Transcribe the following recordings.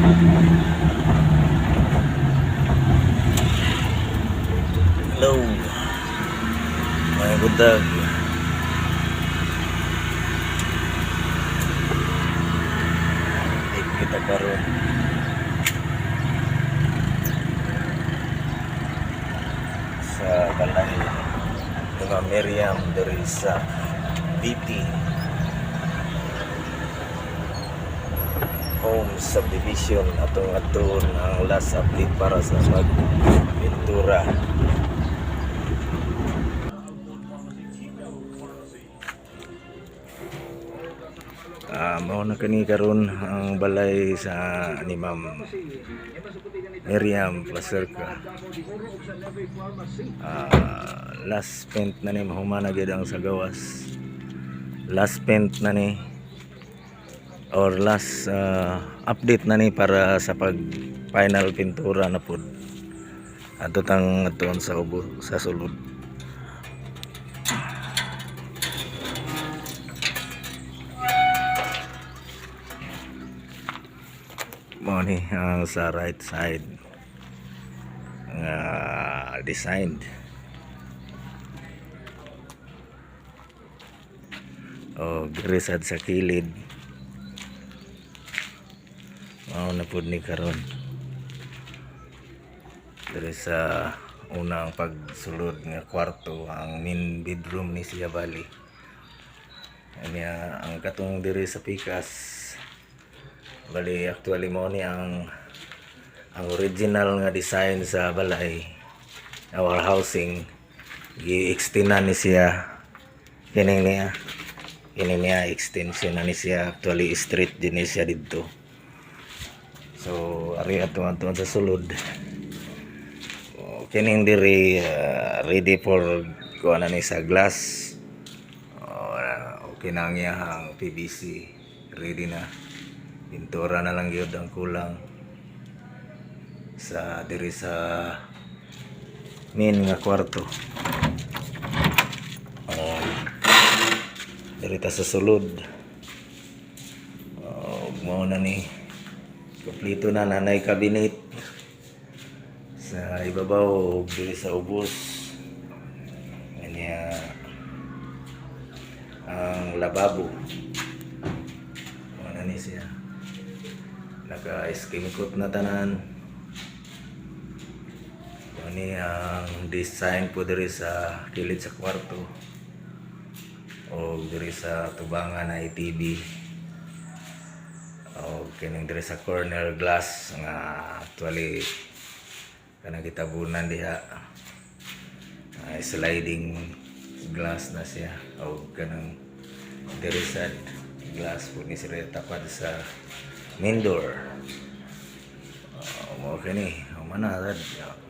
Hello. Mga buntag. Kita karon sa balay ni Ma'am Miriam diri sa BT Home Subdivision, atong adtuon ang last update para sa pagpintura. Ah, mao na kani karon ang balay sa ni Ma'am Miriam Placerca. Ah, last paint na ni, mahuman na gyud ang sa gawas. Last paint na ni or last update na ni para sa pag final pintura na pud. Ato tang atuon sa ubo sa sulod. Mao ni ang sa right side nga designed. O diri sad sa kilid. Mao na pud ni karon. Diri sa unang pagsulod nga kwarto, ang main bedroom ni siya bali. Anya ang katong diri sa pikas, bali actually mao ni ang original nga design sa balay, our housing. Gi-extend na ni siya, kining niya, kini niya, extension na ni siya. Actually straight din ni siya didto. So ari ato atuon sa sulod. Oh, kining diri ready for kuha na ni sa glass. Oh, okay na ang iyahang PVC, ready na, pintura na lang gyud ang kulang sa diri sa main nga kwarto. Oh, diri ta sa sulod. Oh, mao na ni, kompleto na, nanay cabinet sa ibabaw ug diri sa ubos. Anya ang lababo, mao na ni siya, naka skim coat na tanan. Mao ni ang design po diri sa kilid sa kwarto o diri sa tubangan na TV o kining diri sa corner, glass nga actually kanang gitabunan diha. Ay, sliding glass na siya o kanang diri sa glass po ni sila tapad sa main door. Mo kini human na sad,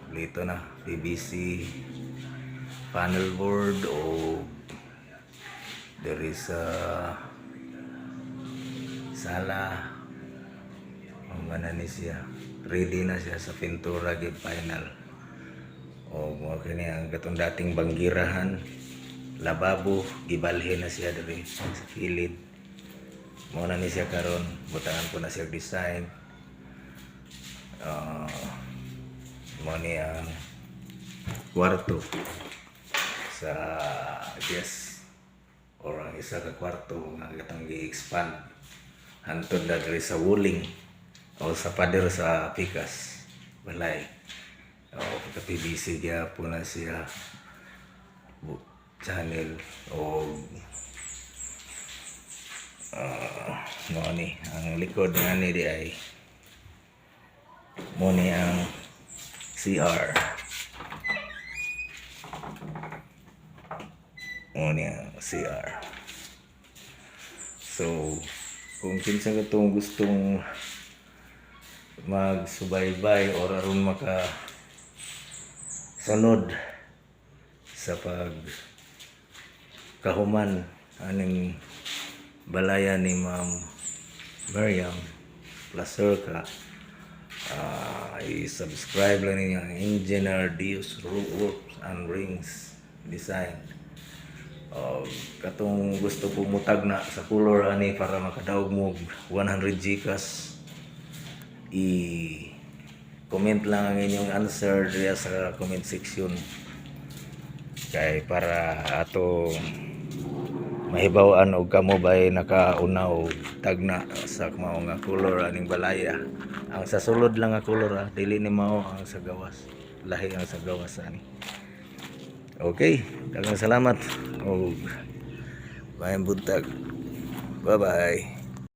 kompleto na, PVC panel board o diri sa sala. Human na ni siya, ready na siya sa pintura gid final. O mo kini ang katong dating banggirahan, lababo, gibalhin na siya diri sa kilid. Mao na ni siya karon, butangan ko na siya design. Mao ni ang kwarto sa guest or ang isa ka kwarto nga katong gi-expand hantod na diri sa wuling o sa pader sa pikas balay. O pagka PVC gyapon na siya channel o mao ni ang likod nga ni di ay mo ni ang CR, mo ni ang CR. So kung kinsa katong gustong magsubaybay or aron maka sunod sa pag kahuman aning balaya ni Ma'am Miriam Placerca, i-subscribe lang ninyo ang Engineer Dios Ropes and Rings Design. O, katong gusto po mutag na sa color ani para makadaog mo 100 Gcash. I comment lang ang inyong answer diya sa comment section kay para ato mahibaw-an og kamo bay nakauna og tagna sa mao nga color aning balaya. Ang sa sulod lang nga color ah, dili ni mao ang sa gawas. Lahi ang sa gawas ani. Okay, daghang salamat og maayong buntag. Bye bye.